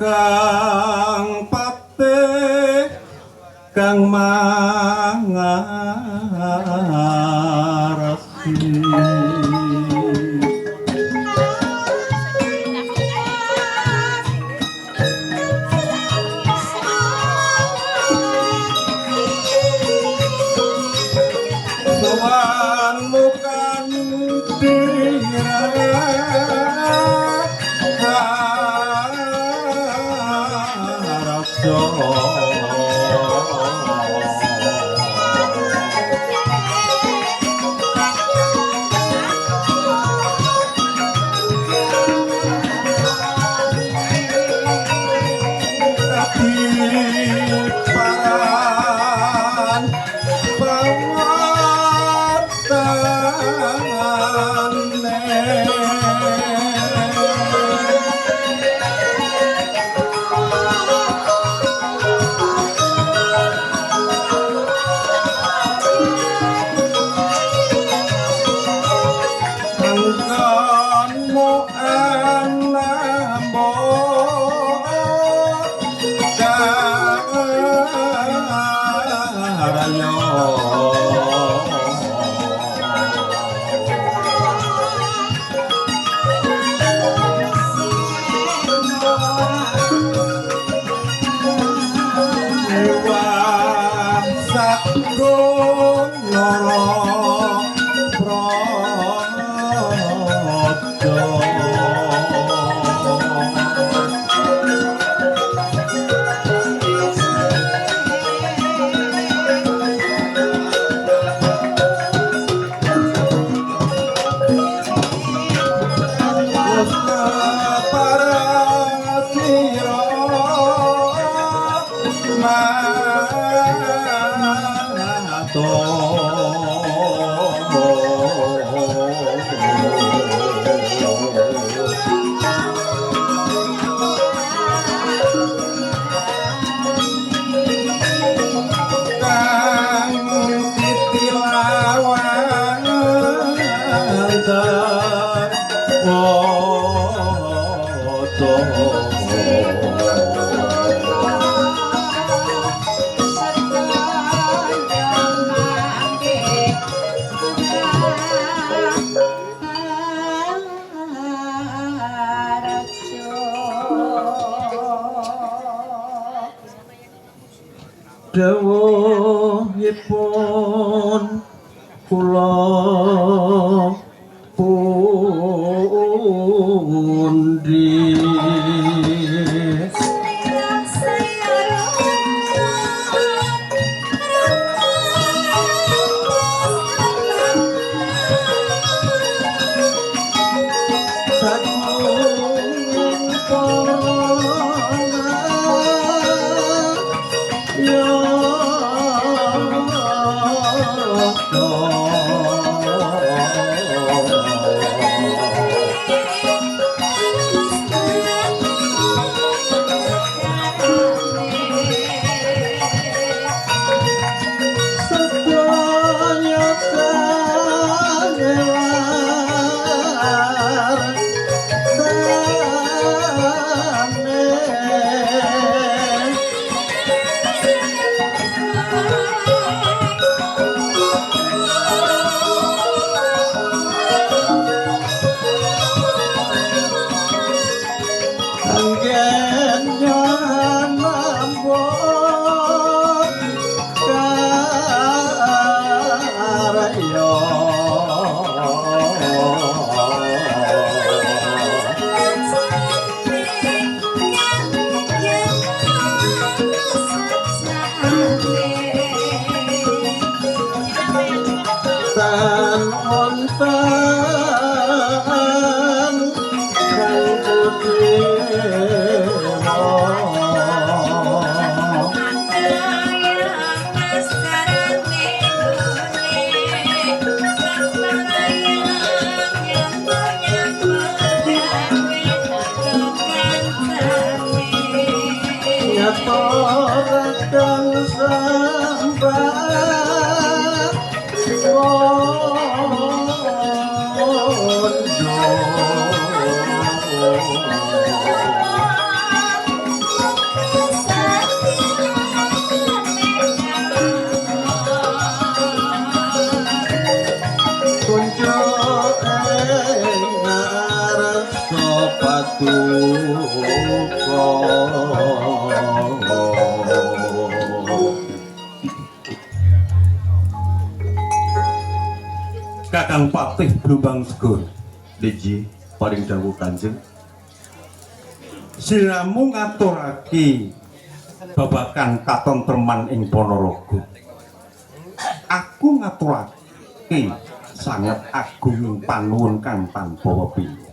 Kang patih kang mangarsi. Sowan mukan Paran prawatane. Angkanmu anambo karayo. Iwak sagung nara praja. Kang titilawan Dawuhipun kula pundi? Sagung para Tan wonten kang kudewa. Ngaturaken sembah bondo. Kakang Patih Blumbang Segur, Liji paring dawuh Kanjeng. Sliramu ngaturake babagan katentreman ing Ponorogo. Aku ngaturake sanget agung panuwun kang tanpa wepila.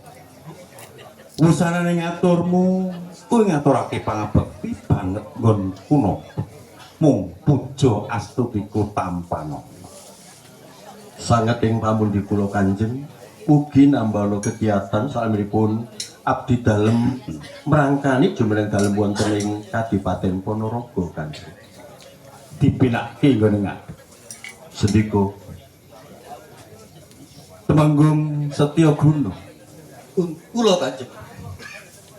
Wusanane ngaturmu kuwi ngaturake pangabekti banget nggon kuna. Mung puja astutiku tampana. Sanget ing pamundi kula Kanjeng, ugi nambana kegiatan salminipun abdi dalem mrangkani jumeneng dalem wonten ing Kadipaten Ponorogo Kanjeng. Dipinake nggone ngadeg. Sendika. Temenggung Setya Guna. Kula Kanjeng.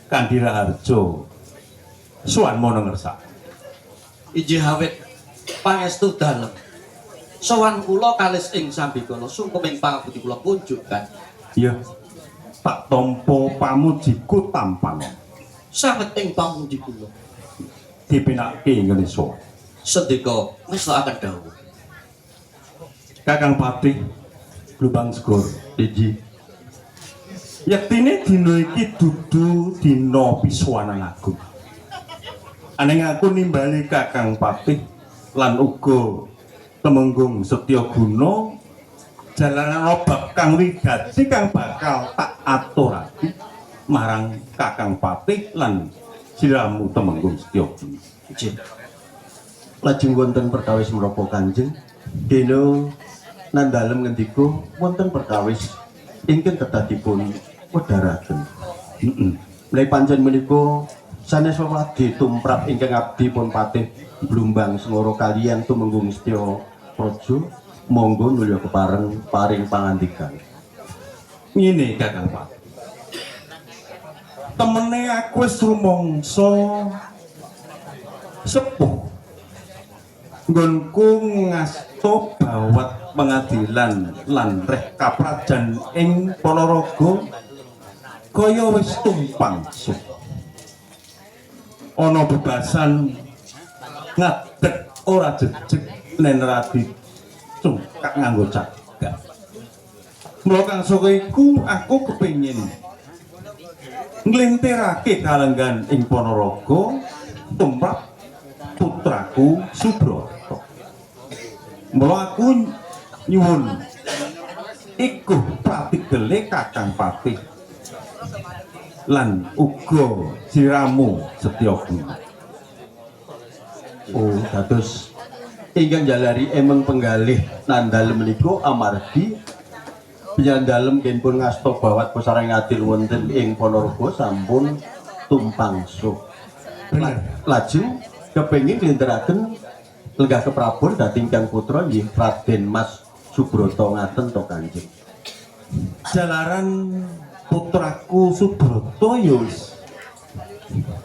Kanthi Raharja suwan mono ngersak. Inggih awit pangestu dalem. Sowan kula kalis ing sambikala sungkem ing pangabekti kula kunjuk Kanjeng. Iya. Tak tampa pamujiku tampana. Sanget ing pamuji kula. Dipinake nggone sowan. Sendika ngestokaken dawuh. Kakang Patih Blumbang Segur, Liji. Yektine dina iki dudu dina pisuwanan agung. Aneng aku nimbali Kakang Patih lan uga Temenggung Setya Guna jalaran bab kang wigati kang bakal tak aturake marang Kakang Patih lan sliramu Temenggung Setya Guna. Inggih. Lajeng wonten perkawis menapa Kanjeng? Dene nandalem ngendika wonten perkawis ingkang kedah dipun wedharaken. Heeh. Menawi pancen menika sanes wewadi tumrap ingkang abdi pun Patih Blumbang Sengoro kaliyan Tumenggung Setya Praja, monggo nulya kepareng paring pangandikan. Ngene Kakang Patih. Temene aku wis rumangsa sepuh. Nggonku ngasta bawat pengadilan lan reh kaprajan ing Ponorogo kaya wis tumpang suh. Ana bebasan ngadeg ora jejeg nen radi cungkak nganggo cagak. Mula kang saka iku aku kepengin nglintirake kalenggan ing Ponorogo tumrap putraku Subrata. Mula aku nyuwun iku pratigele Kakang Patih lan uga sliramu Setya Guna. Oh, dados ingkang jalari emeng penggalih nandalem menika amargi panjenengan dalem pun ngasta bawat pusarang adil wonten ing Ponorogo sampun tumpang suh. Bener. Lajeng kepengin nglintiraken lenggah keprabon dhateng ingkang putra nggih Raden Mas Subrata ngaten to Kanjeng. Jalaran putraku Subrata ya wis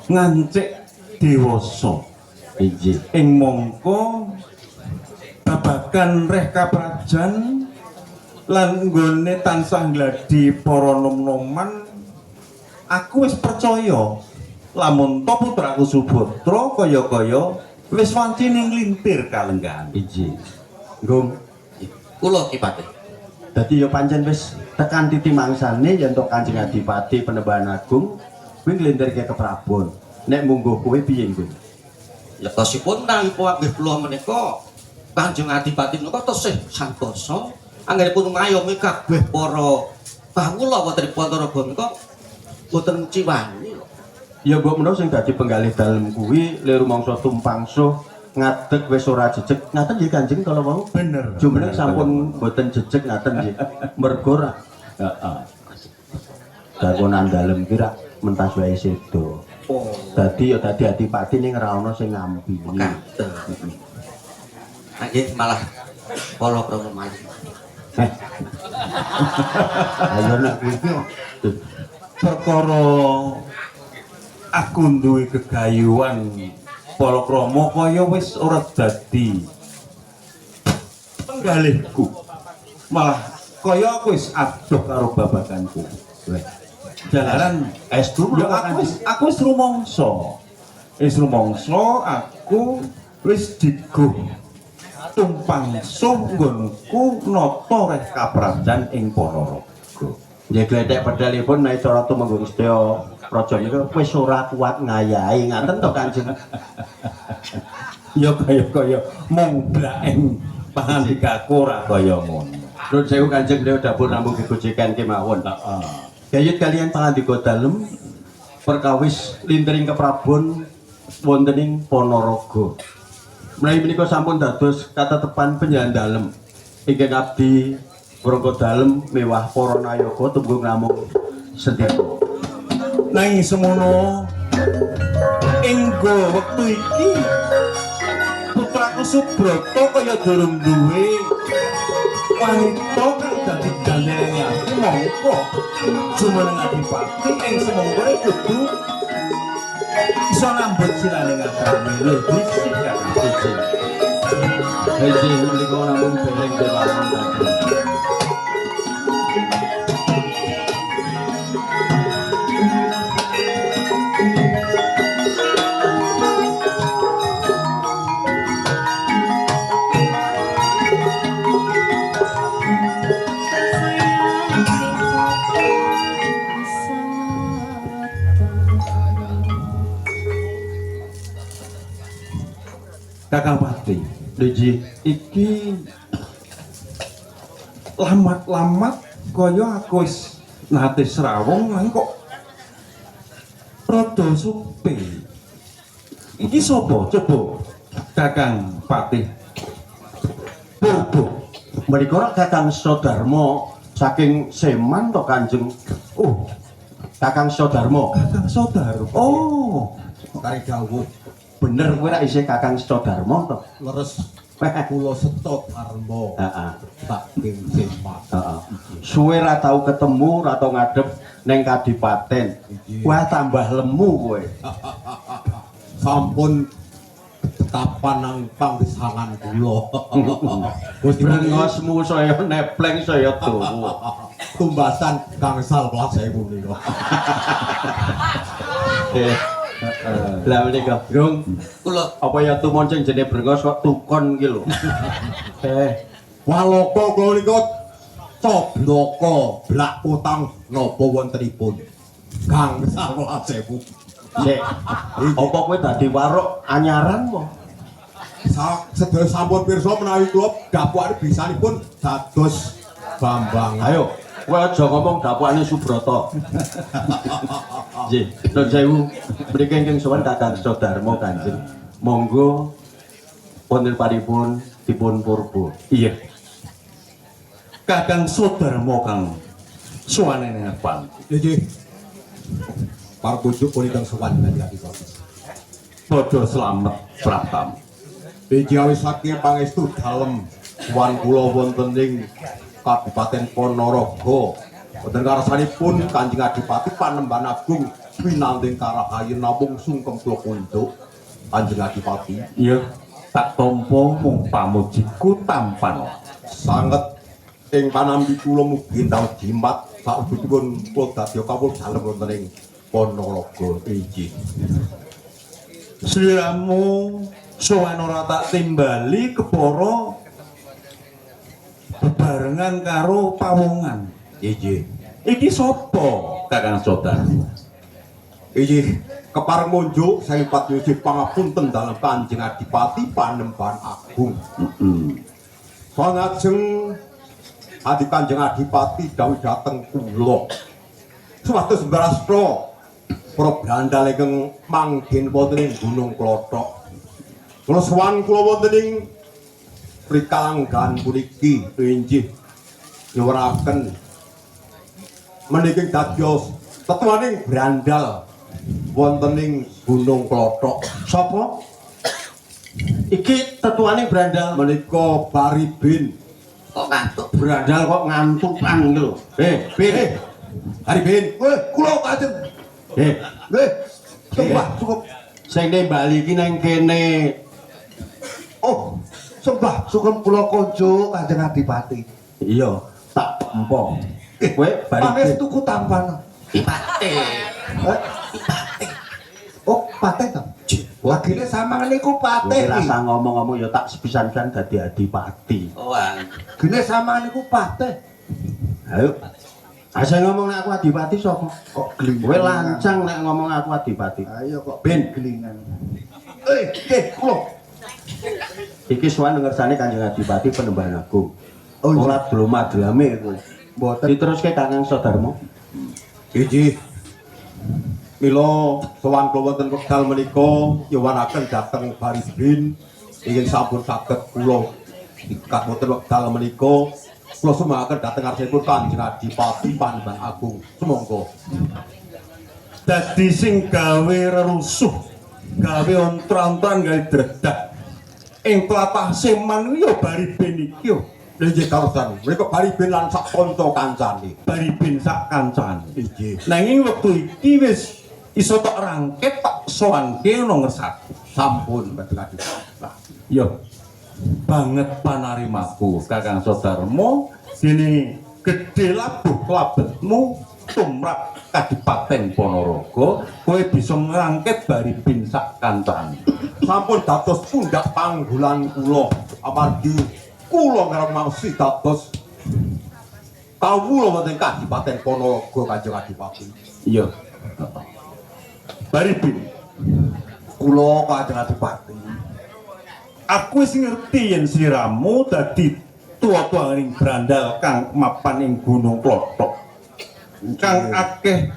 ngancik dewasa. Inggih. Ing mangka babagan reh kaprajan lan nggone tansah gladi para nom-noman, aku wis percaya lamun to putraku Subatra kaya-kaya wis wancine nglintir kalenggahan. Inggih. Nggung. Kula Ki Patih. Dadi ya pancen wis tekan titi mangsane yen to Kanjeng Adipati Panembahan Agung kuwi nglintirke keprabon. Nek mungguh kowe piye, Nggung? Lektosipun menawi panggih kula menika Kanjeng Adipati menika tesih santosa anggenipun ngayomi kabeh para kawula wonten ing Ponorogo menika boten ciwani kok. Ya mbok menawa sing dadi penggalih dalem kuwi le rumangsa tumpang suh ngadeg wis ora jejeg. Ngaten nggih Kanjeng kala wau? Bener. Jumeneng sampun boten jejeg ngaten nggih. Mergo ra Heeh. garwa dalem ki ra mentas wae sedo. Oh. Dadi ya dadi adipati ning ra ono sing ngambi. Mekaten. Nah, nggih malah palakrama malih. Eh. Ayo nek kuwi kok. Perkara aku duwe gegayuhan palakrama kaya wis ora dadi penggalihku. Malah kaya aku wis adoh karo babaganku. Weh. Jalaran Estu ya aku wis rumangsa. Wis rumangsa aku wis diguh tumpang suh nggonku nata reh kaprajan ing Ponorogo. Nggih glethek pedalipun menawi cara tumenggung sedaya praja menika wis ora kuat ngayahi ngaten to Kanjeng. Ya kaya-kaya mung blak ing pangandikaku ora kaya ngono. Nuwun sewu Kanjeng dewa dapur namung gegojekan kemawon. Heeh. Gayut kalian pangandika dalem perkawis lintering keprabon wonten ing Ponorogo. Menawi menika sampun dados katetepan panjenengan dalem ingkang abdi Brangga dalem mewah para nayaga tunggung namung sendika. Nanging semono enggo wektu iki putraku Subrata kaya durung duwe wanita kang dadi gandengane aku mongko jumeneng adipati ing semongkone kudu iso nambut siraning agame lho dhisik Kakang. Siji. Hiji menika namung dereng kemawon Kanjeng. Kakang Pati, Nggih, iki lamat-lamat kaya aku wis nate srawung nang kok rada supe. Iki sapa? Coba Kakang Patih Purbo. Menika ora Kakang Sodarma saking Seman to Kanjeng. Oh, Kakang Sodarma. Kakang Sodarma. Oh, Kari dawuh Bener kowe rak isih Kakang Sodarma to? Leres kula Seto Darma Heeh. saking Seman. Heeh. Suwe ra tau ketemu, ra tau ngadep neng kadipaten. Wah, tambah lemu kowe. Sampun kapan nang panggesangan kula. Gusti Brengosmu saya nepleng saya dawa. Tumbasan gangsal welas ewu menika. Lah menika, Grung, Kula apa ya tumon sing jenenge brengos kok tukon ki lho. Walaka kula nika coblaka blak utang napa wontenipun. Gangsal welas ewu. Sik. Apa kowe dadi waruk anyaran po? Sedaya sampun pirsa menawi kula dapukane bisanipun dados Bambang. Ayo, kowe aja ngomong dapukane Subrata. Nggih, nuwun sewu. Mriki ingkang sowan Kakang Sodarma Kanjeng. Monggo wonten paripun dipun purba. Iya. Kakang Sodarma kang suwanene ngarepan. Nggih. Para kunjuk punika sowan kanjeng Adipati. Padha slamet praptam. Inggih awis saking pangestu dalem sowan kula wonten ing Kabupaten Ponorogo. Wonten karsanipun Kanjeng Adipati Panembahan Agung pinanting karahayen namung sungkem kula kunjuk Kanjeng Adipati. Iya, tak tampa mung pamujiku tampan. Sanget ing panampi kula mugi ndang jimat sakwujudipun kula dadi kawula dalem wonten ing Ponorogo. Inggih. Sliramu sowan ora tak timbali kepara bebarengan karo pawongan. Inggih. Iki sapa Kakang Sodarma? Inggih, kepareng munjuk saking Yusuf pangapunten dalem Kanjeng Adipati Panembahan Agung. Heeh. Sanajeng adi Kanjeng Adipati dawuh dhateng kula. Supados mbrasta para brandal ingkang manggen wonten ing Gunung Klothok. Kula sowan kula wonten ing Prikalanggan puniki inggih nyuwaraken meniki dados tetuaning brandal wonten ing Gunung Klothok. Sapa? Iki tetuane brandal. Menika Baribin. Kok ngantuk? Brandal kok ngantukan iki lho. Bin. Baribin. Kula Kanjeng. Nggih. Sembah cukup. Sing nimbali iki nang kene. Oh, sembah sugeng kula kunjuk Kanjeng Adipati. Iya, tak tempo. Kowe bari Pangestuku tampan. Dipate. Eh? Oh, patih to? Wah, gile samang niku patih. Kowe rasa ngomong-ngomong ya tak sepisan-pisan dadi adipati. Oh, ah. Gile samang niku patih. Ayo. Asa ngomong nek aku adipati sapa? Kok glingan. Kowe lancang nek ngomong aku adipati. Ayo kok Ben. glingan. Eh, nggih, kula. Iki sowan ngersane Kanjeng Adipati Panembahan Agung. Oh, iya. Ora dloma-dlame kowe. Mboten. Diteruske Kakang Sadarma. Inggih. Mila sowan kula wonten wekdal menika nyuwunaken dhateng Baribin ingkang sampun saged kula ikat wonten wekdal menika kula sumanggaken dhateng ngarsanipun Kanjeng Adipati Panembahan Agung. Sumangga. Dadi sing gawe rerusuh, gawe ontra-ontran, gawe dredah ing tlatah Seman kuwi ya Baribin iki yo. Lha nggih karesan. Menika Baribin lan sak kanca kancane. Baribin sak kancane. Inggih. Nanging wektu iki wis iso tok rangket tak sowanke ana ngersaku. Sampun Kanjeng Adipati. Yo banget panarimaku Kakang Sadarma, dene gedhe labuh klabetmu tumrap Kadipaten Ponorogo, kowe bisa ngrangket Baribin sak kancane. Sampun dados pundak panggulan kula amargi kula ngremasi dados kawula wonten Kadipaten Ponorogo Kanjeng Adipati. Iya. Baribin, Kula Kanjeng Adipati. Aku wis ngerti yen sliramu dadi tuwa-tuwaning brandal kang mapan ing Gunung Klothok. Kang akeh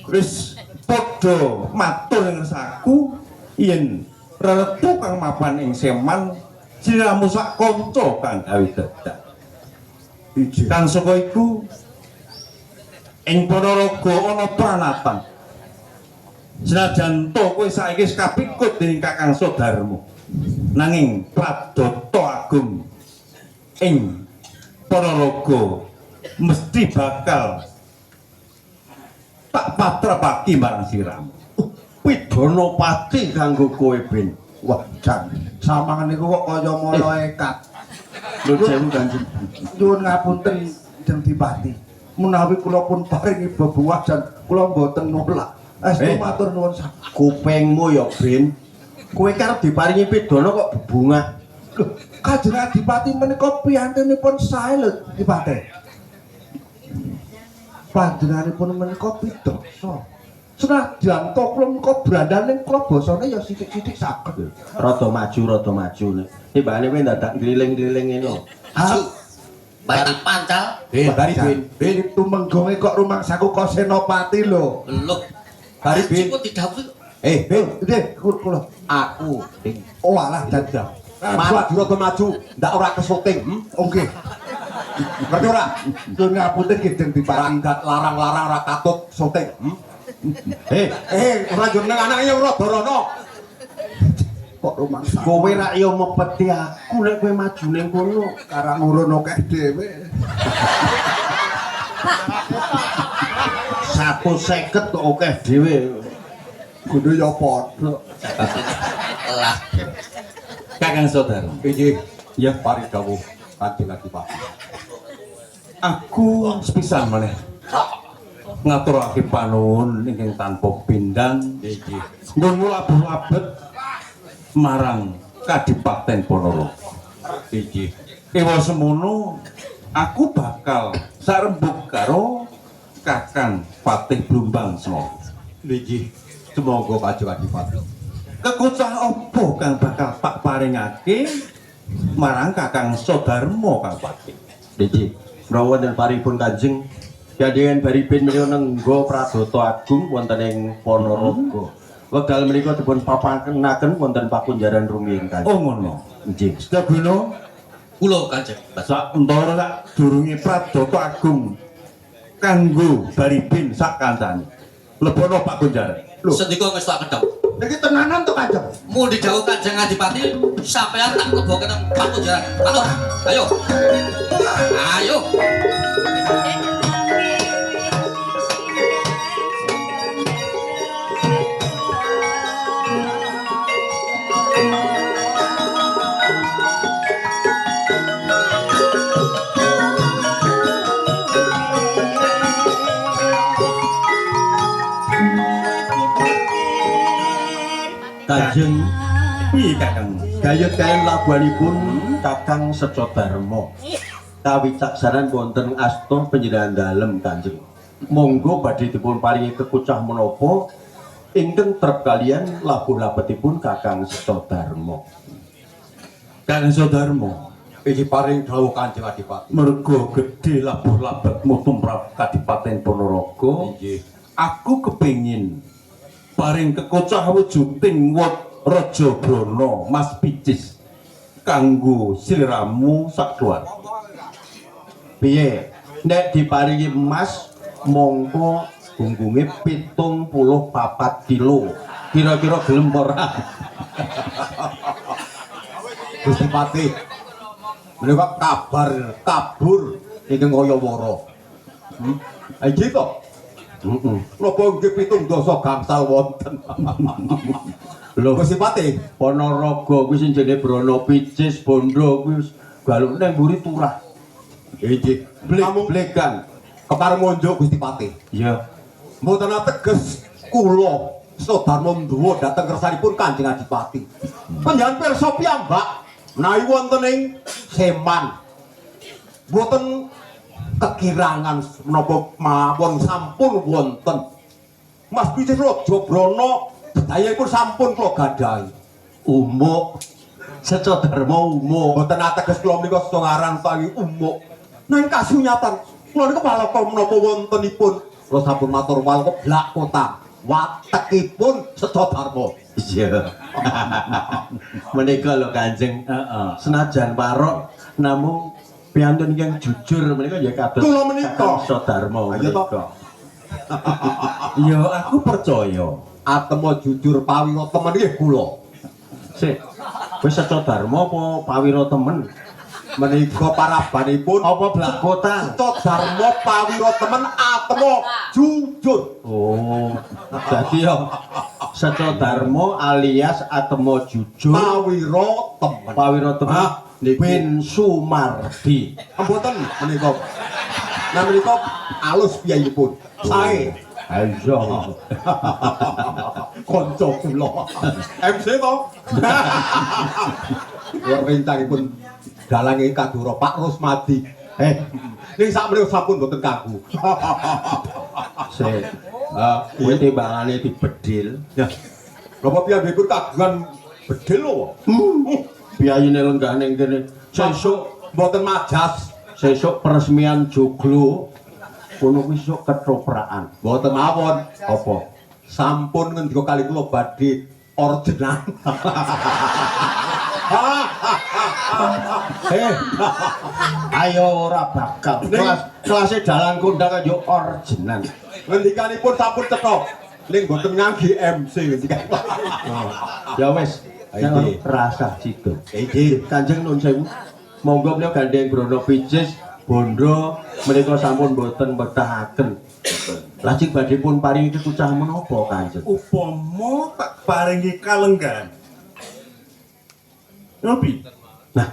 wis padha matur ing ngersaku yen reretu kang mapan ing Seman sliramu sak kanca kang gawe dadak. Inggih. Kang saka iku ing Ponorogo ana pranatan. Senajan to kowe saiki wis kapikut dening Kakang Sadarma. Nanging Pradata Agung ing Ponorogo mesti bakal tak patrapaki marang sliramu. Pidana pati kanggo kowe, Ben. Wah, jan. Samang niku kok kaya malaikat. Nuwun sewu Kanjeng. Nyuwun ngapunten Kanjeng Dipati. Menawi kula pun paringi bebuah jan kula mboten nolak. Estu matur nuwun sanget. Kupingmu ya, Ben. Kowe karep diparingi pidana kok bebungah. Lho, Kanjeng Adipati menika piyantenipun sae lho, Dipati. Panjenenganipun menika pidasa. Senajan to kula menika brandane kula basane ya sithik-sithik saged. Rada maju, rada maju nek. Timbangane kowe dadak ngriling-ngriling ngene. Ha, Bae tak pancal. Ben Baribin, Ben tumenggonge kok rumangsaku kok Senopati lho. Lho. Baribin. Kok didhawuhi Eh, Ben, Nggih, kula. aku Ben. Oh alah jan. Maju rada maju, ndak ora kesoting. Oke. Ngerti ora? Nyuwun ngapunten nggih Kanjeng Dipati. Ragat larang-larang ora katut syuting. Eh, Eh, ora yo nang anake ora dorono. Kok rumangsa kowe rak yo mepeti aku nek kowe maju ning kono. karang urun akeh dhewe. 150 kok akeh dhewe. Kudu ya padha. Lah, Kakang Sadarma, Inggih, ya paring dawuh Kanjeng Adipati. aku sepisan maneh ngaturake panuwun ingkang tanpa pindang Inggih. nggonmu labuh labet marang Kadipaten Ponorogo. Inggih. Ewa semono aku bakal sarembug karo Kakang Patih Blumbang Sanga. Inggih. Sumangga Kanjeng Adipati. Kekocah apa kang bakal tak paringake marang Kakang Sadarma Kang Patih? Niki, menawa wonten paripun Kanjeng gandhengan Baribin menika nengga Pradata Agung wonten ing Ponorogo. Wekdal menika dipun papakenaken wonten pakunjaran rumiyin Kanjeng. Oh ngono. Nggih. Sedaguna kula Kanjeng. sak entara sak durunge Pradata Agung kanggo Baribin sak kancane. Lebono pakunjaran. Lho. Sendika ngestokaken dawuh. Niki tenanan to Kanjeng. Mundi dawuh Kanjeng Adipati, sampeyan tak lebokke nang pakunjaran. Ayo. Ayo. Ayo. Thank you. Kanjeng. Piye, Kakang? Gayut kaen labuhanipun Kakang Seco Darmo. Kawicaksanan wonten asta panjenengan dalem, Kanjeng. Monggo badhe dipun paringi kekucah menapa ingkang trep kalian labuh labetipun Kakang Seco Darmo? Kakang Sodarmo, Iki paring dawuh, Kanjeng Adipati. Mergo gedhe labuh labetmu tumrap Kadipaten Ponorogo, aku kepingin paring kekocah wujuding wot Raja Brana Mas Picis kanggo sliramu sak keluarga. Piye? Nek diparingi emas mongko gunggunge 74 kilo. Kira-kira gelem apa ora? Gusti Patih. Menika kabar kabur ingkang kaya wara. Iki to. Heeh. Napa nggih 70 gangsal wonten? Lho, Gusti Patih, Ponorogo kuwi sing jenenge Brana Picis Bondo kuwi wis galuk nang mburi turah. Inggih. Namung Blek-blekan. Kepareng ngunjuk, Gusti Patih. Iya. Mboten ateges kula Sodarma nduwa dhateng kersanipun Kanjeng Adipati. Panjenengan pirsa piyambak menawi wonten ing Seman. Mboten kekirangan menapa mawon sampun wonten. Mas Picis Raja Brana sedayapun sampun kula gadhahi. Umuk. Seco Darma umuk. Mboten ateges kula menika ngaran utawi umuk. Nanging kasunyatan kula niku walaka menapa wontenipun kula sampun matur walaka blak kota watekipun Seco Darma. Iya. Menika lho, Kanjeng. Heeh. Senajan warok namung piyantun ingkang jujur menika ya kados Kula menika. Kakang Seco Darma Ayo toh. menika. Ya, aku percaya. Atema jujur pawira temen nggih kula. Sik. Wis Seco Darma apa pawira temen? Menika parabanipun Apa blak kota? Seco Darma pawira temen atema jujur. Oh, dadi yo Seco Darma alias Atema Jujur Pawira temen. Pawira temen Ah, niku. bin Sumardi. Mboten menika. Nah, menika alus piyayipun. Sae. Ayo. Kanca kula. MC to. Rencangipun dalange kadura Pak Rusmadi. Eh, Ning sakmenika sampun mboten kanggo. Sik. Ah, Kowe timbangane dibedil. Ya. Napa piyambakipun kagungan bedil lho? Piyayine lenggah ning kene. Sesuk Mboten majas, sesuk peresmian joglo kono kuwi sesuk ketoprakan. Mboten mawon. Apa? Sampun ngendika kali kula badhe ordenan. Eh. Ayo ora bakal. Kelas kelase dalang kondang yo ordenan. Ngendikanipun sampun cetha. Ning mboten ngangge MC ngendikan. Ya wis, Ayo. Rasah sida. Inggih. Kanjeng, nun sewu. Monggo menika gandeng Brono Picis bondo menika sampun boten betahaken. Lajeng badhe pun paringi kekucah menapa, Kanjeng? Upama tak paringi kalenggan. Ngopi. Nah,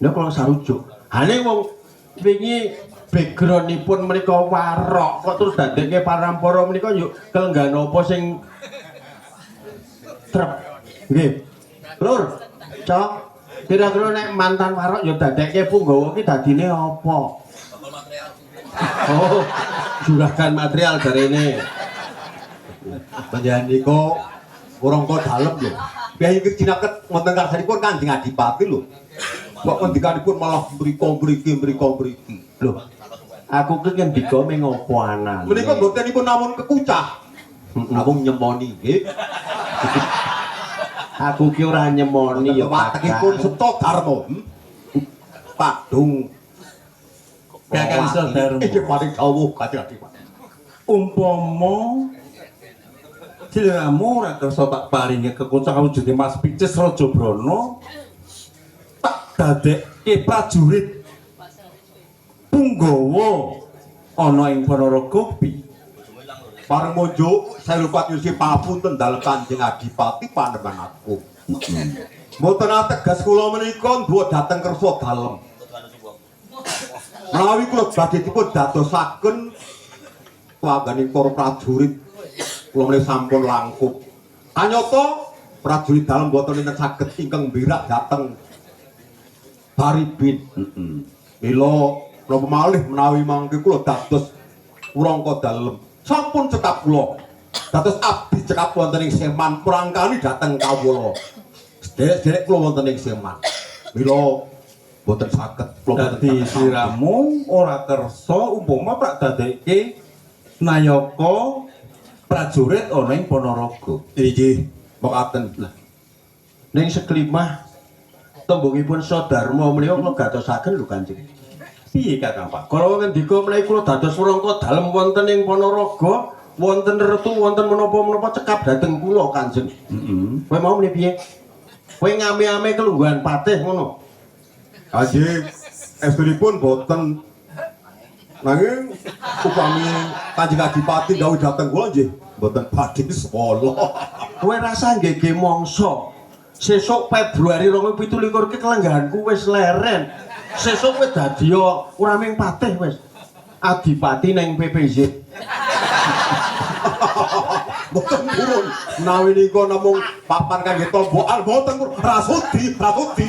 nek kula sarujuk. Hale wong wingi backgroundipun menika warok kok terus dadekke parampara menika yuk kelenggan apa sing trep. Nggih. Lur, Cok. Kira-kira nek mantan warok ya dadekke punggawa ki dadine apa? Oh, juragan material jarene. Panjenengan nika warangka dalem lho. Piyayi iki cinaket wonten karsanipun Kanjeng Adipati lho. Kok ngendikanipun malah mriko mriki mriko mriki. Lho, aku ki ngendika ming apa anane. Menika mbotenipun namung kekucah. Namung nyemoni nggih. Aku ki ora nyemoni ya, Watekipun Kakang. Seto Darma. Padung Kakang Sodarmo. Iki paling dawuh, Kanjeng Adipati. Umpama sliramu ora kersa tak paringi kekucah wujude Mas Picis Raja Brana, tak dadekke prajurit punggawa ana ing Ponorogo pi? Pareng munjuk Selupat Yusi papunten dalem Kanjeng Adipati panemban agung. Mboten ateges kula menika nduwa dhateng kersa dalem. Menawi kula badhe dipun dadosaken tuwangganing para prajurit, kula menika sampun langkung. Kanyata Prajurit dalem boten enten saged ingkang mbirak dhateng Baribin. Heeh. Mila napa malih menawi mangke kula dados wrangka dalem. Sampun cekap kula. Dados abdi cekap wonten ing Seman prangkani dhateng kawula. Sederek-sederek kula wonten ing Seman. Mila boten saged kula boten Dadi saged. sliramu ora kersa umpama tak dadekke nayaka prajurit ana ing Ponorogo. Inggih, mekaten. Lah. Ning seklimah tembungipun Sodarma menika kula gatosaken lho, Kanjeng. Piye, Kakang Pak? Kala ngendika menawi kula dados wrangka dalem wonten ing Ponorogo, wonten retu, wonten menapa-menapa cekap dhateng kula, Kanjeng. Heeh. Kowe mau muni piye? Kowe ngame-ame kelungguhan patih ngono. Kanjeng, estunipun boten, nanging upami Kanjeng Adipati dawuh dhateng kula nggih boten badhe swala. Kowe rasa nggege mangsa. Sesuk Februari 2027 ki kelenggahanku wis leren. Sesuk kowe dadi ora mung patih wis. Adipati neng PPZ. Boten purun. Menawi nika namung papan kangge tombokan, boten purun. Rasudi, rasudi.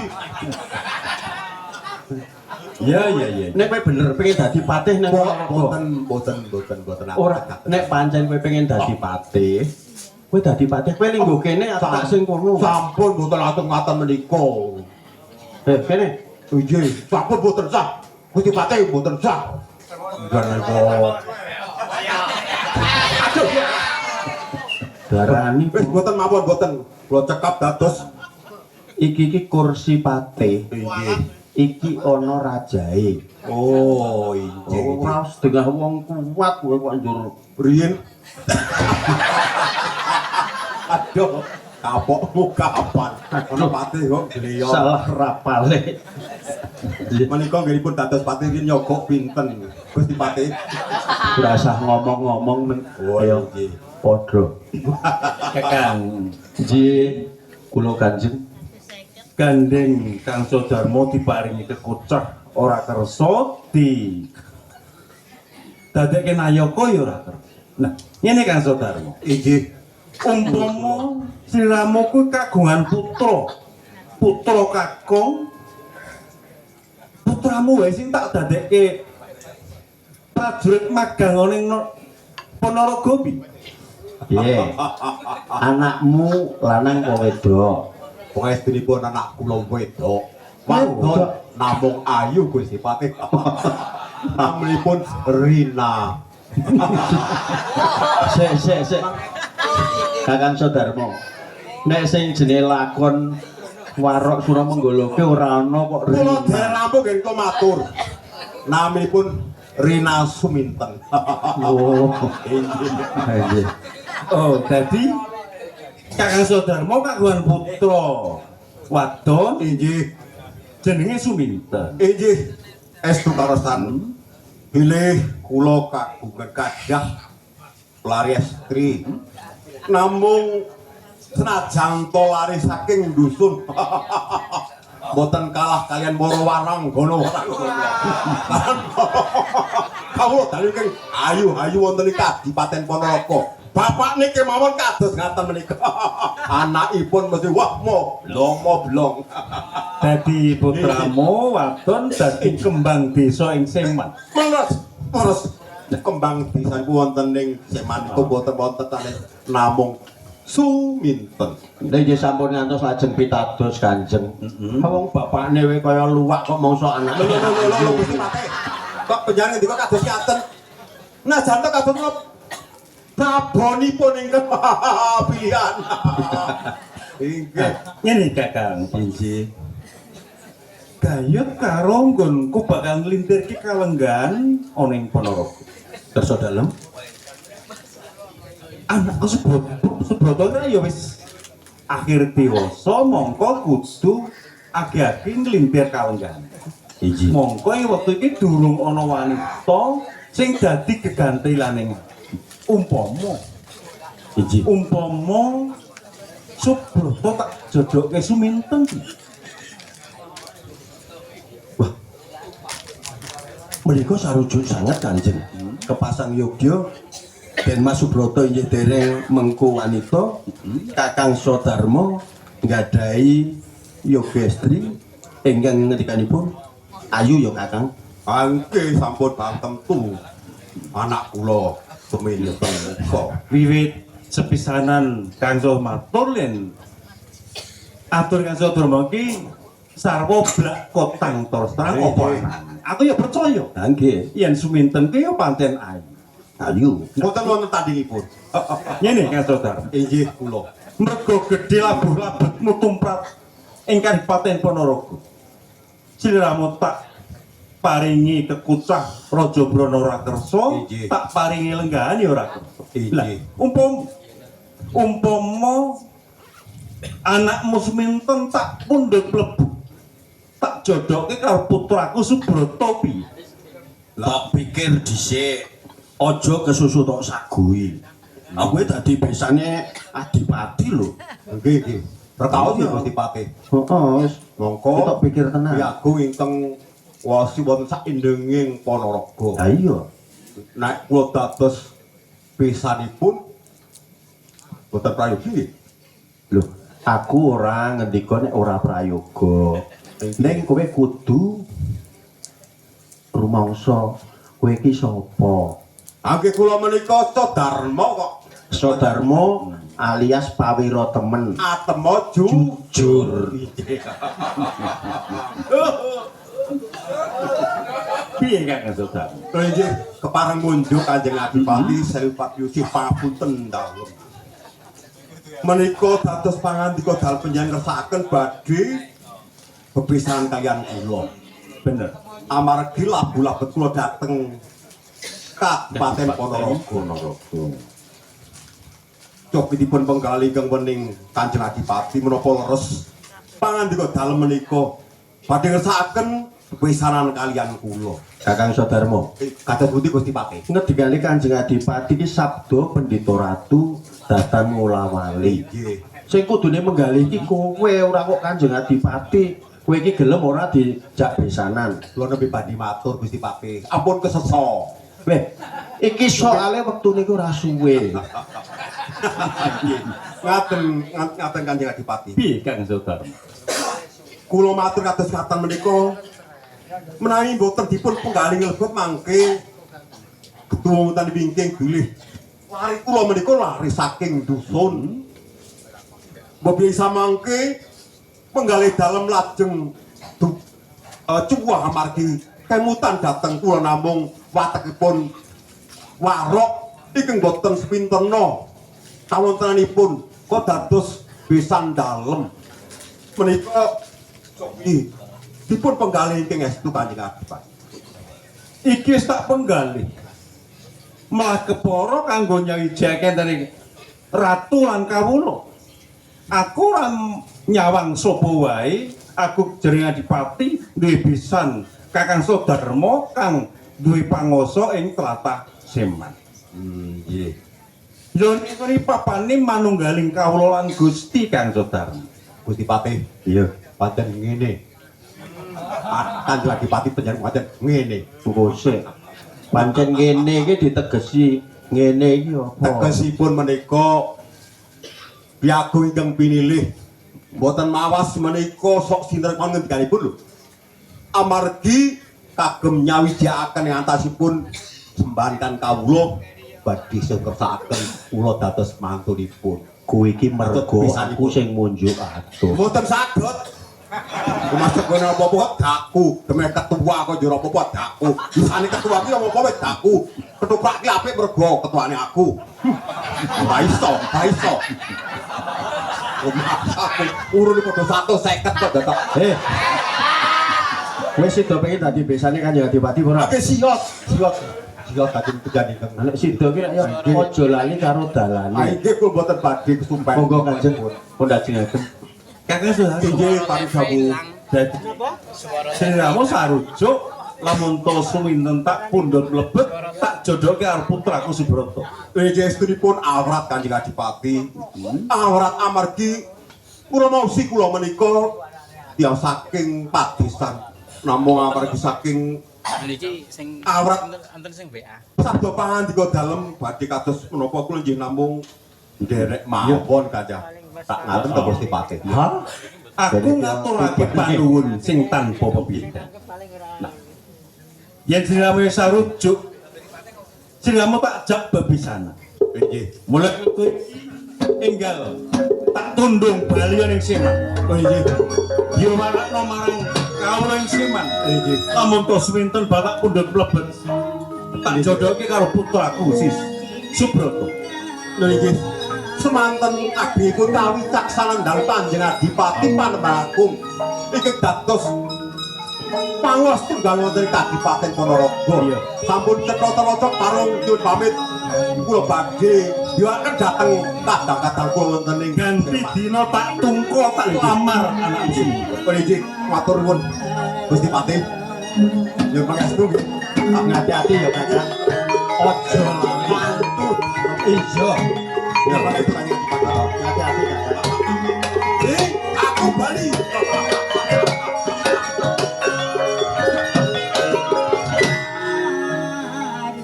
Iya iya iya. Nek kowe bener pengen dadi patih neng Ponorogo. Boten, boten, boten, boten. Ora, nek pancen kowe pengen dadi patih, kowe dadi patih, kowe lingguh kene aku tak sing kono. Sampun boten atur ngaten menika. Eh, kene. Nggih, sampun boten sah. Gusti Patih boten sah. Nggih nika. Aduh. Darani Wis boten mawon boten. Kula cekap dados iki iki kursi patih. Inggih. Iki ana rajae. Oh, inggih. Ora setengah wong kuat kowe kok njur Riyin. Aduh, kapokmu kapan? Ana patih kok gleyo. Salah rapale. Menika nggihipun dados patih iki nyogok pinten, Gusti Patih? Ora usah ngomong-ngomong men. Oh, Ayo inggih. padha. Kakang, Nggih, kula Kanjeng. Gandeng Kang Sodarmo diparingi kekocah ora kersa di dadekke nayaka ya ora kersa. Nah, ngene, Kang Sodarmo. Inggih. Umpama sliramu kuwi kagungan putra, putra kakung, putramu wae sing tak dadekke prajurit magang ana ing Ponorogo pi. Piye? Anakmu lanang apa wedok? Pangestunipun anak kula wedok. Wadon namung ayu, Gusti Patih. Namanipun Rina. Sik sik sik. Kakang Sodarmo. Nek sing jenenge lakon Warok Suramenggala ki ora ana kok Kula Rina. dereng rampung nggih kula matur. Namanipun Rina Suminten. Oh. Inggih. Nggih. Oh, dadi Kakang Sodarmo kagungan putra wadon Inggih. jenenge Suminten. Inggih. Estu karesan. Bilih kula kagungan kadah lare estri. Namung senajan to lare saking dusun, boten kalah kalian para waranggana waranggana. Kawula dalu ingkang ayu-ayu wonten ing Kadipaten Ponorogo. Bapak niki mawon kados ngaten menika. Anakipun mesti wah mo blong mo blong. Dadi putramu wadon dadi kembang desa ing Seman. Leres, leres. Kembang desa iku wonten ing Seman iku boten wonten sanes namung Suminten. Nek nggih sampun ngantos lajeng pitados, Kanjeng. Wong bapakne wae kaya luwak kok mongso anake. Lho lho lho lho, Gusti Patih. Kok panjenengan ngendika kados ngaten? Najan to kados kula babonipun ingkang pilihan. Inggih. Ngene, Kakang. Inggih. Gayut karo nggonku bakal nglintirke kalenggahan ana ing Ponorogo. Kersa dalem. Anakku Subroto, Subroto kira ya wis akhir dewasa, mongko kudu agi-agi nglintir kalenggahan. Inggih. Mongko ing wektu iki durung ana wanita sing dadi gegantilaning umpama Inggih. umpama Subroto tak jodohke Suminten. Wah. Menika sarujuk sangat, Kanjeng. Kepasang yogya Den Mas Subroto inggih dereng mengku wanita, Kakang Sodarmo nggadahi yoga estri ingkang ngendikanipun ayu ya, Kakang. Angke sampun tentu anak kula suminten muka. Wiwit sepisanan kangso matur yen atur Kang Sodarmo ki sarwa blak kotang terus terang apa anane. Aku ya percaya Ha nggih, yen Suminten ki ya pancen ayu. Ayu. Mboten wonten tandingipun. Ngene, Kang Sodarmo. Inggih kula. Mergo gedhe labuh labetmu tumrap ing Kadipaten Ponorogo. Sliramu tak paringi kekucah Raja Brana ora kersa, tak paringi lenggahan ya ora kersa. Lah, umpama anakmu Suminten tak pundhut mlebu, tak jodohke karo putraku Subrata, piye? Tak pikir dhisik, aja kesusu tok sagui. Aku dadi besane adipati lho. Nggih nggih. Rekaos ya, Gusti Patih. Heeh, wis. Mongko Kita pikir tenan. Agung ingkang wasi wonten sak indenging Ponorogo. Ha iya. Nek kula dados besanipun boten prayogi nggih. Lho, aku ora ngendika nek ora prayoga. Ning kowe kudu rumangsa kowe iki sapa? Angge kula menika Sodarma kok. Sodarmo alias Pawiro temen. Atema Jujur. Inggih. Piye, Kang Sodarmo? Lho inggih, kepareng munjuk Kanjeng Adipati Sewu Yusuf, pangapunten dalem. Menika dados pangandika dalem panjenengan ngersakaken badhe bepisahan kaliyan kula. Bener. Amargi labu labet kula dhateng Kabupaten Ponorogo. Ponorogo. Cobi dipun penggali ingkang wening Kanjeng Adipati menapa leres pangandika dalem menika badhe ngersakaken bepisanan kaliyan kula. Kakang Sodarmo, Kados pundi, Gusti Patih? Ngendikane Kanjeng Adipati iki sabda Pendhita Ratu datan ngulawali. Nggih. Sing kudune menggalih iki kowe, ora kok Kanjeng Adipati. Kowe iki gelem ora dijak besanan? Kula nembe badhe matur, Gusti Patih. Ampun keseso. Weh, iki soale wektune iku ora suwe. Nggih. Ngaten ngaten, Kanjeng Adipati. Piye, Kang Sodarmo? Kula matur kados ngaten menika menawi mboten dipun penggalih nglebet mangke ketua wonten wingking bilih lari kula menika lari saking dusun. Mbok bisa mangke penggalih dalem lajeng cuwah amargi kemutan dhateng kula namung watekipun warok ingkang boten sepintena kawontenanipun kok dados besan dalem menika cobi dipun penggalih ingkang estu, Kanjeng Adipati. Iki wis tak penggalih. Malah kepara kanggo nyawijake dari ratu lan kawula. Aku ora nyawang sapa wae, aku jeneng adipati duwe besan Kakang Sodarmo kang duwe pangoso ing tlatah Seman. Nggih. Yo niku papane manunggaling kawula lan Gusti Kang Sodarmo. Gusti Patih, Iya, pancen ngene. Kanjeng Adipati panjenengan pancen ngene. Bungkuse. Pancen ngene iki ditegesi ngene iki apa? Tegesipun menika piyagung ingkang pinilih mboten mawas menika sok sinten ngendikanipun lho. Amargi kagem nyawijakaken ing antasipun sembantan kawula badhe kersakaken kula dados mantunipun. Kowe iki mergo Besanipun. aku sing munjuk adoh. Mboten saged. Masuk kono apa-apa kok daku, demeh ketua kok njur apa-apa daku. Bisane ketua ki apa-apa wis daku. Ketoprak ki apik mergo ketuane aku. Ora iso, ora iso. Aku urune padha 150 kok dadak. Eh. Wis sida pengen dadi besane Kanjeng Adipati ora? Oke siot, siot. Siot dadi kejadian. Nek sida ki nek ya aja lali karo dalane. Ah inggih, kula mboten badhe kesumpah. Monggo, Kanjeng, pun dajengaken. Kakang Sodarmo. Inggih, paring dawuh. Dadi sliramu sarujuk lamun to suwinten tak pundhut mlebet tak jodohke karo putraku Subrata. Inggih, estunipun awrat, Kanjeng Adipati. Awrat amargi kula mausi kula menika tiyang saking padesan. Namung amargi saking Niki sing Awrat. enten sing WA. Sabda pangandika dalem badhe kados menapa kula nggih namung nderek mawon Kanjeng. Tak ngaten to Gusti Patih. Ha? Aku ngaturake panuwun sing tanpa pepindhan. Nah. Yen sliramu wis sarujuk, sliramu tak jak bebisanan. Nggih. Mulai kowe enggal tak tundung bali ning Seman. Oh nggih. Yo marakno marang kawula ing Seman. Nggih. Lamun to suwinten batak pundhut mlebet. Tak jodohke karo putraku Sis Subroto. Lho nggih. Semanten abdipun kawicaksanan dalem Kanjeng Adipati Panembahan Agung ingkang dados panguwas tunggal wonten ing Kadipaten Ponorogo. Iya. Sampun cetha tenaca parung nyuwun pamit kula badhe diwaken dhateng kadang-kadang kula wonten ing Ganti dina tak tungko tak lamar anakmu sing. Oh nggih, matur nuwun Gusti Patih. Ya pangestu nggih. Ngati-ati ya Kakang. Aja mantu. Iya. Ya pangestu Kanjeng Adipati. Ngati-ati Kakang. Eh, aku bali.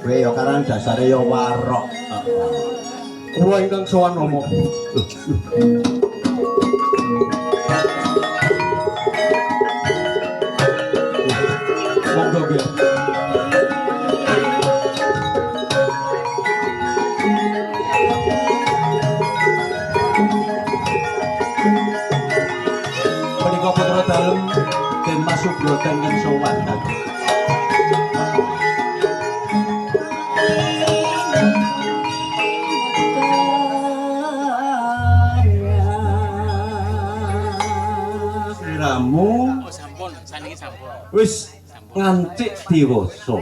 Kowe ya karang dasare ya warok. Kula ingkang sowan Rama. Monggo nggih. Menika putra dalem Den Mas Subroto ingkang sowan Kakang. Sliramu Oh sampun, saniki sampun. wis ngancik dewasa.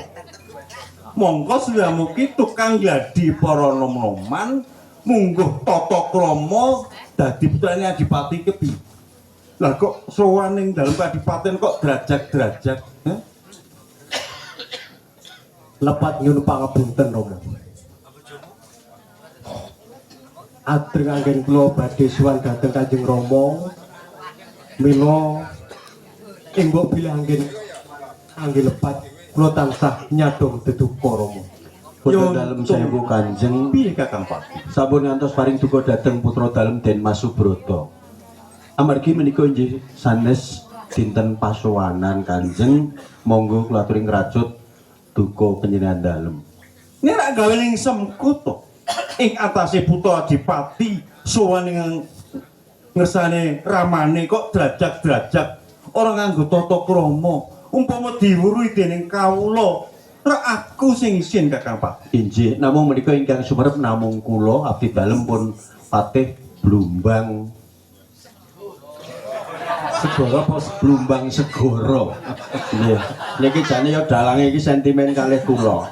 Mongko sliramu ki tukang gladi para nom-noman mungguh tata krama dadi putrane Adipati kepi. Lah kok sowan ning dalem kadipaten kok derajat-derajat, heh? Lepat nyuwun pangapunten Rama. Adreng anggen kula badhe sowan dhateng Kanjeng Rama mila ing mbok bilih anggen lepat kula tansah nyadong deduka Rama. Putra dalem sewu Kanjeng. Piye Kakang Patih? Sampun ngantos paring duka dhateng putra dalem Den Mas Subroto. Amargi menika inggih sanes dinten pasowanan Kanjeng, monggo kula aturi ngracut duka panjenengan dalem. Ini rak gawe ning semku to. Ing atase putra Adipati sowan ing ngersane ramane kok derajat-derajat ora nganggo tata krama. Umpama diwuruhi dening kawula, rak aku sing isin Kakang Patih. Inggih, namung menika ingkang sumerep namung kula abdi dalem pun Patih Blumbang Segara apa Blumbang Segara. Nggih. Niki jane ya dalange iki sentimen kalih kula.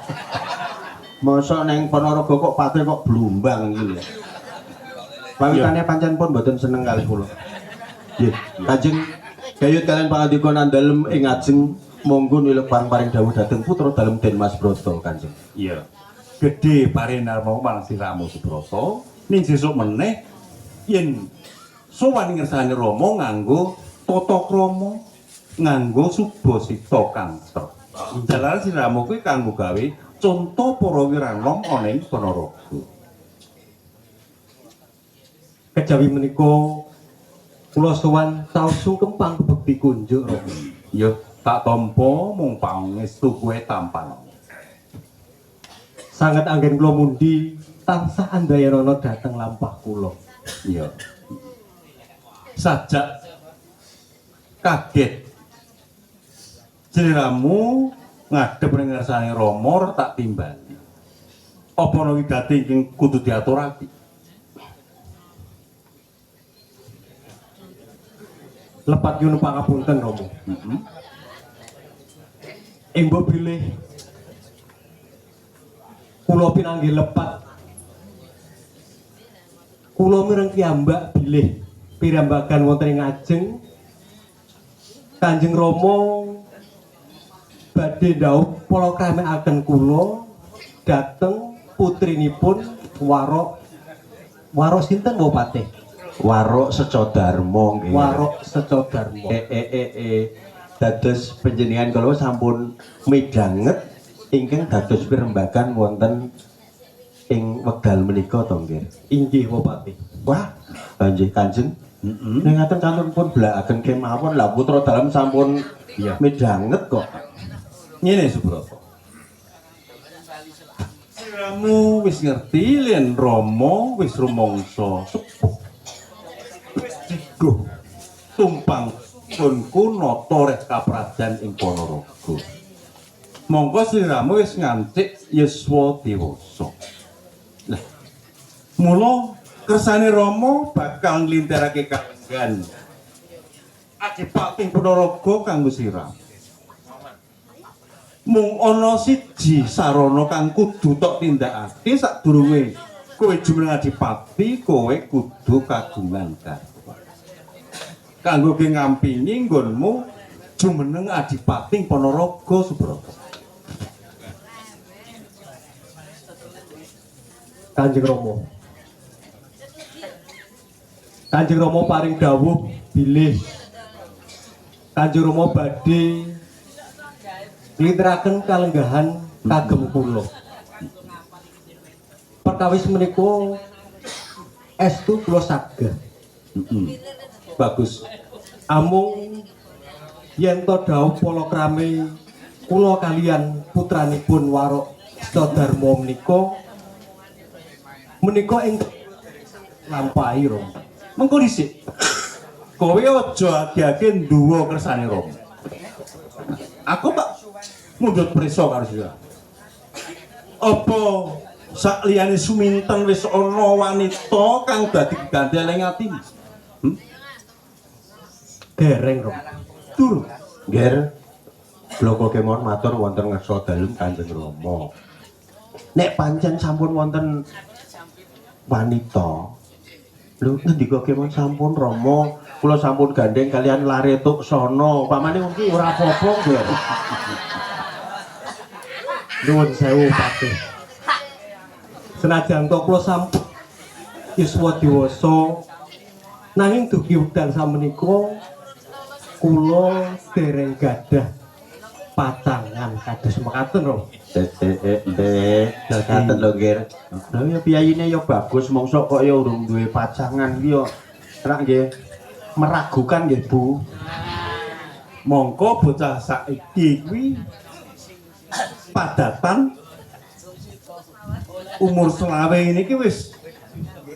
Mosok neng Ponorogo kok patih kok Blumbang iki lho. Pawitane pancen pun mboten seneng kalih kula. Nggih, Kanjeng gayut kalian pangandika nandalem ing ajeng monggo nilep paring dawuh dhateng putra dalem Den Mas Broto Kanjeng. Iya. Gedhe parinarma marang sliramu Subroto, ning sesuk meneh yen sowan ngersane Rama nganggo tata krama, nganggo subasita kang trep. Jalaran sliramu kuwi kanggo gawe conto para wiranom ana ing Ponorogo. Kejawi menika kula sowan taos sungkem pangkebekti kunjuk Rama. Ya, tak tampa mung pangestu kowe tampan. Sanget anggen kula mundi tansah andayanana dhateng lampah kula. Iya. Sajak kaget sliramu ngadhep ning ngarsane Rama tak timbali. Apa ana wigati ingkang kudu diaturake? Lepat nyuwun pangapunten Rama. Heeh. Ing mbok bilih kula pinanggih lepat kula mireng piyambak bilih pirambagan wonten ing ajeng Kanjeng Rama badhe ndhawuh palakramiaken kula dhateng putrinipun Warok. Warok sinten wae Patih? Warok Secodarma nggih. Warok Secodarma. Dados panjenengan kula sampun midhanget ingkang dados pirembagan wonten ing wekdal menika to nggih. Inggih Bupati. Wah, nggih Kanjeng. Heeh. Ning ngaten kantun pun blakaken kemawon lah putra dalem sampun Iya. midhanget kok. Ngene Subroto. Siramu wis ngerti yen Rama wis rumangsa sepuh. Wis digoh tumpang punku nata reh kaprajan ing Ponorogo. Mongko sliramu wis ngancik yuswa dewasa. Lah, mula kersane Rama bakal nglintirake kalenggan Adipati Ponorogo kanggo sliramu. Mung ana siji sarana kang kudu tok tindakake sadurunge kowe jumeneng adipati, kowe kudu kagungan garwa. Kanggo ge ngampingi nggonmu jumeneng adipati Ponorogo Subroto. Kanjeng Rama. Kanjeng Rama paring dawuh bilih Kanjeng Rama badhe nglintiraken kalenggahan kagem kula. Perkawis menika estu kula saged. Bagus. Amung yen to dhawuh palakrame kula kalian putranipun Warok Sadarma menika menika ing lampahi Rama. Mengko dhisik. Kowe aja agi-agi nduwa kersane Rama. Aku tak mundhut prisa karo sira. Apa sak liyane Suminten wis ana wanita kang dadi gegandel ing atimu? Dereng Rama. Turu. Ngger, bloko kemawon matur wonten ngarsa dalem Kanjeng Rama. Nek pancen sampun wonten wanita, lho ngendika kemawon sampun Rama, kula sampun gandeng kalian lare tuk sono. Pamane wong ki ora apa-apa, Ngger. Nuwun sewu Patih. Senajan to kula sampun yuswa dewasa nanging dugi wekdal samenika kula dereng gadah pacangan kados mekaten Rama. Ngaten lho, Ngger. Lha ya piyayine ya bagus, mongso kok ya urung duwe pacangan ki ya rak nggih meragukan nggih, Bu. Mongko bocah saiki kuwi padatan umur selawe ini ki wis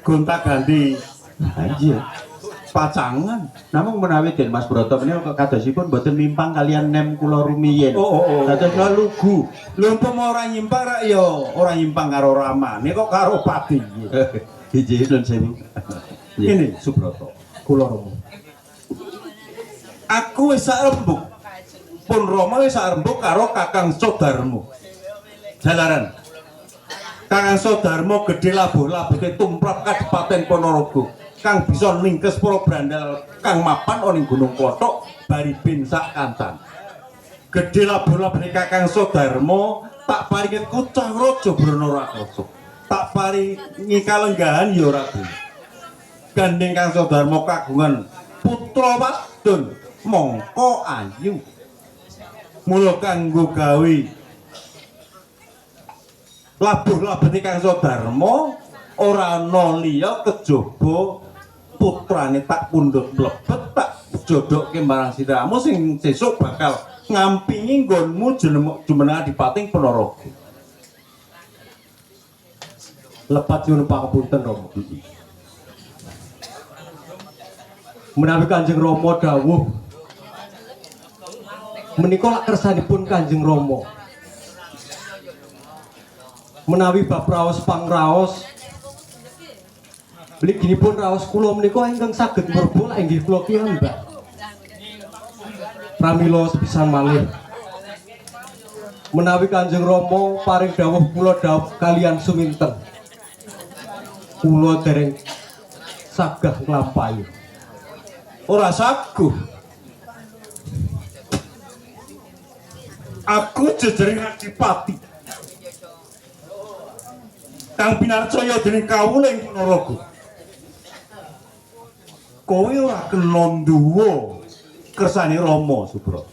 gonta-ganti Anjir. pacangan. Namung menawi Den Mas Broto menika kadosipun mboten mimpang kalian nem kula rumiyin. Oh. Dados kula lugu. Lho umpama ora nyimpang rak ya ora nyimpang karo ramane kok karo patihe. Inggih nuwun sewu. Ini Subroto. Kula Rama. Aku wis sak rembug. Pun Rama wis sak rembug karo Kakang Sodarmo. Jalaran. Kakang Sodarmo gedhe labuh-labuhe tumrap Kadipaten Ponorogo kang bisa ningkes para brandal kang mapan ana ing Gunung Klothok bari bin sak kancan. Gedhe labuh-labuhe Kakang Sodarmo tak paringi kucah raja Brana Rakarsa. Tak paringi kalenggahan ya ora gelem. Gandeng Kang Sodarmo kagungan putra wadon mongko ayu. Mula kanggo gawe labuh-labete Kang Sodarmo ora ana liya kejaba putrane tak pundhut mlebet tak jodohke marang siramu sing sesuk bakal ngampingi nggonmu jumeneng adipati Ponorogo. Lepat nyuwun pangapunten Rama. Menawi Kanjeng Rama dawuh menika lak kersanipun Kanjeng Rama. Menawi bab raos pangraos mliginipun raos kula menika ingkang saged mreba lak inggih kula piyambak. Pramila sepisan malih menawi Kanjeng Rama paring dawuh kula dawuh kalian Suminten, kula dereng sagah nglampahi. Ora saguh. Aku jejering adipati kang pinarcaya dening kawula ing Ponorogo. Kowe ora kena nduwa kersane Rama, Subroto.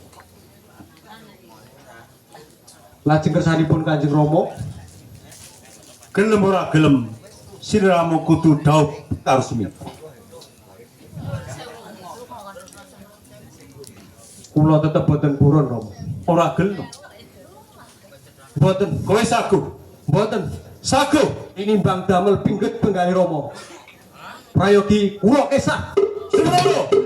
Lajeng kersanipun Kanjeng Rama, Gelem ora gelem sliramu kudu dhaup karo Sumi. Kula tetep boten purun, Rama. Ora gelem. Boten, Kowe sagu. Boten. Sagu. Tinimbang damel pingget penggalih Rama. Prayogi kula kesah. Sembrono.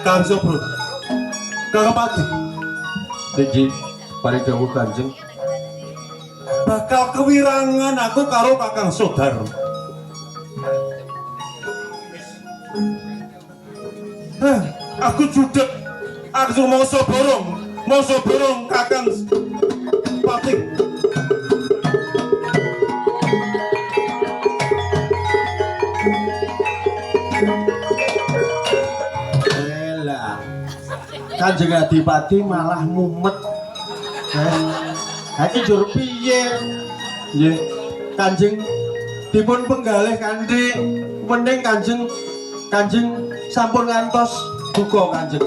Kang Sobro. Kang Pati Nggih, paring dawuh Kanjeng. Bakal kewirangan aku karo Kakang Sodar. Eh, aku judek. Aku mongso borong. Mongso borong Kakang Pati. Elah. Kanjeng Adipati malah mumet. Eh, iki jur piye? Nggih. Kanjeng dipun penggalih kanthi wening Kanjeng. Kanjeng sampun ngantos duka Kanjeng.